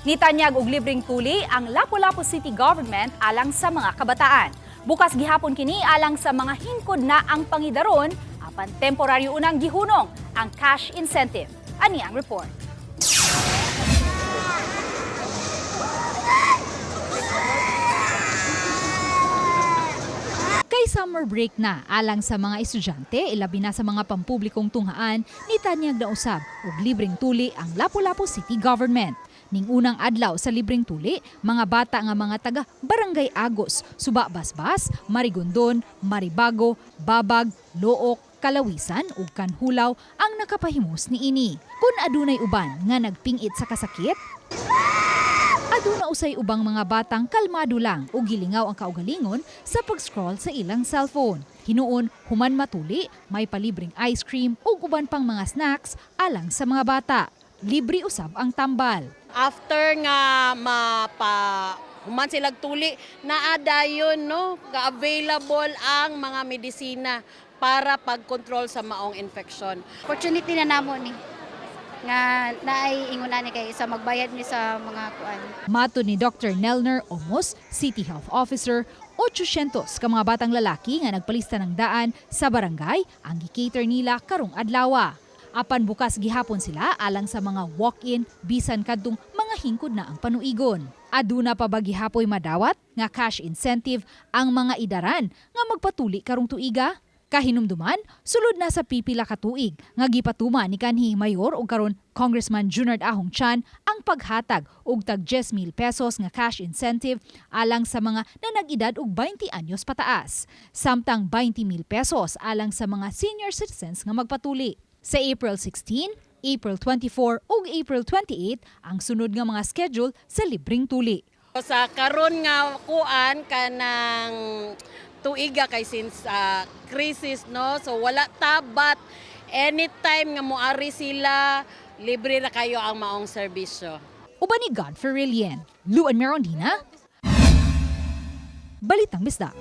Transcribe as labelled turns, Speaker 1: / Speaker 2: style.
Speaker 1: Nitanyag og libreng tuli ang Lapu-Lapu City Government alang sa mga kabataan. Bukas gihapon kini alang sa mga hingkod na ang pangidaron apan temporaryo unang gihunong ang cash incentive. Ani ang report.
Speaker 2: Kay summer break na alang sa mga estudyante, ilabi na sa mga pampublikong tunghaan, nitanyag na usab og libreng tuli ang Lapu-Lapu City Government. Ning unang adlaw sa libreng tuli, mga bata nga mga taga Barangay Agos, Suba Basbas, Marigondon, Maribago, Babag, Look, Kalawisan ug Kanhulaw ang nakapahimos niini. Kun adunay uban nga nagpingit sa kasakit, aduna usay ubang mga batang kalmado lang o gilingaw ang kaugalingon sa pag-scroll sa ilang cellphone. Hinuon, human matuli, may palibreng ice cream ug uban pang mga snacks alang sa mga bata. Libre usab ang tambal.
Speaker 3: After nga mapa human silag tuli, naa dayon, no, ga available ang mga medisina para pagkontrol sa maong infection.
Speaker 4: Opportunity na namo ni nga naay ingon ani kay sa magbayad ni sa mga kuan.
Speaker 2: Matod ni Dr. Nelner Omos, City Health Officer, 800 ka mga batang lalaki nga nagpalista ng daan sa barangay ang gi-cater nila karong adlawa. Apan bukas gihapon sila alang sa mga walk-in bisan kadtong mga hingkod na ang panuigon. Aduna pa ba gihapoy madawat nga cash incentive ang mga idaran nga magpatuli karong tuiga? Kahinumduman, sulod na sa pipila ka tuig nga gipatuma ni kanhi Mayor ug karon Congressman Junard Ahong Chan ang paghatag og tag 10,000 pesos nga cash incentive alang sa mga nanag-edad og 20 anyos pataas. Samtang 20,000 pesos alang sa mga senior citizens nga magpatuli. Sa April 16, April 24 ug April 28 ang sunod nga mga schedule sa libreng tuli.
Speaker 3: Sa karon nga kuan kanang tuiga kay since crisis, no, so wala ta, but anytime nga moari sila, libre ra kayo ang maong serbisyo.
Speaker 2: Uban ni Godfrey Rilien, Luan Merondina, Balitang Bisdak.